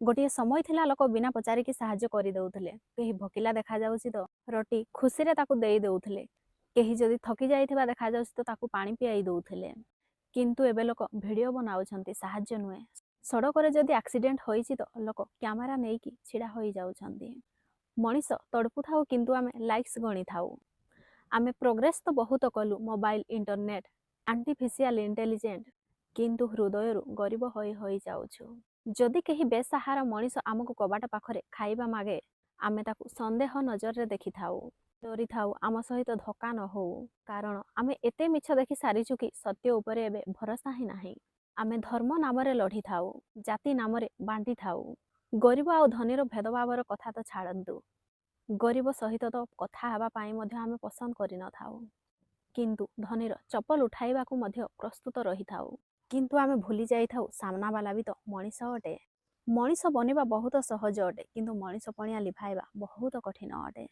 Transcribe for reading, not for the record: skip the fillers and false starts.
ଗୋଟିଏ ସମୟ ଥିଲା, ଲୋକ ବିନା ପଚାରିକି ସାହାଯ୍ୟ କରିଦେଉଥିଲେ। କେହି ଭୋକିଲା ଦେଖାଯାଉଛି ତ ରୋଟି ଖୁସିରେ ତାକୁ ଦେଇ ଦେଉଥିଲେ। କେହି ଯଦି ଥକି ଯାଇଥିବା ଦେଖାଯାଉଛି ତ ତାକୁ ପାଣି ପିଆଇ ଦେଉଥିଲେ। କିନ୍ତୁ ଏବେ ଲୋକ ଭିଡ଼ିଓ ବନାଉଛନ୍ତି, ସାହାଯ୍ୟ ନୁହେଁ। ସଡ଼କରେ ଯଦି ଆକ୍ସିଡେଣ୍ଟ ହୋଇଛି ତ ଲୋକ କ୍ୟାମେରା ନେଇକି ଛିଡ଼ା ହୋଇଯାଉଛନ୍ତି। ମଣିଷ ତଡ଼ପୁଥାଉ, କିନ୍ତୁ ଆମେ ଲାଇକ୍ସ ଗଣିଥାଉ। ଆମେ ପ୍ରୋଗ୍ରେସ୍ ତ ବହୁତ କଲୁ, ମୋବାଇଲ, ଇଣ୍ଟରନେଟ୍, ଆର୍ଟିଫିସିଆଲ ଇଣ୍ଟେଲିଜେଣ୍ଟ, କିନ୍ତୁ ହୃଦୟରୁ ଗରିବ ହୋଇ ହୋଇଯାଉଛୁ। ଯଦି କେହି ବେସାହାର ମଣିଷ ଆମକୁ କବାଟ ପାଖରେ ଖାଇବା ମାଗେ, ଆମେ ତାକୁ ସନ୍ଦେହ ନଜରରେ ଦେଖିଥାଉ, ଡରିଥାଉ ଆମ ସହିତ ଧୋକା ନ ହଉ। କାରଣ ଆମେ ଏତେ ମିଛ ଦେଖି ସାରିଛୁ କି ସତ୍ୟ ଉପରେ ଏବେ ଭରସା ହିଁ ନାହିଁ। ଆମେ ଧର୍ମ ନାମରେ ଲଢ଼ିଥାଉ, ଜାତି ନାମରେ ବାଣ୍ଟିଥାଉ। ଗରିବ ଆଉ ଧନୀର ଭେଦଭାବର କଥା ତ ଛାଡ଼ନ୍ତୁ, ଗରିବ ସହିତ ତ କଥା ହେବା ପାଇଁ ମଧ୍ୟ ଆମେ ପସନ୍ଦ କରିନଥାଉ, କିନ୍ତୁ ଧନୀର ଚପଲ ଉଠାଇବାକୁ ମଧ୍ୟ ପ୍ରସ୍ତୁତ ରହିଥାଉ। କିନ୍ତୁ ଆମେ ଭୁଲି ଯାଇଥାଉ, ସାମ୍ନାବାଲା ବି ତ ମଣିଷ ଅଟେ। ମଣିଷ ବନିବା ବହୁତ ସହଜ ଅଟେ, କିନ୍ତୁ ମଣିଷ ପଣିଆ ଲିଭାଇବା ବହୁତ କଠିନ ଅଟେ।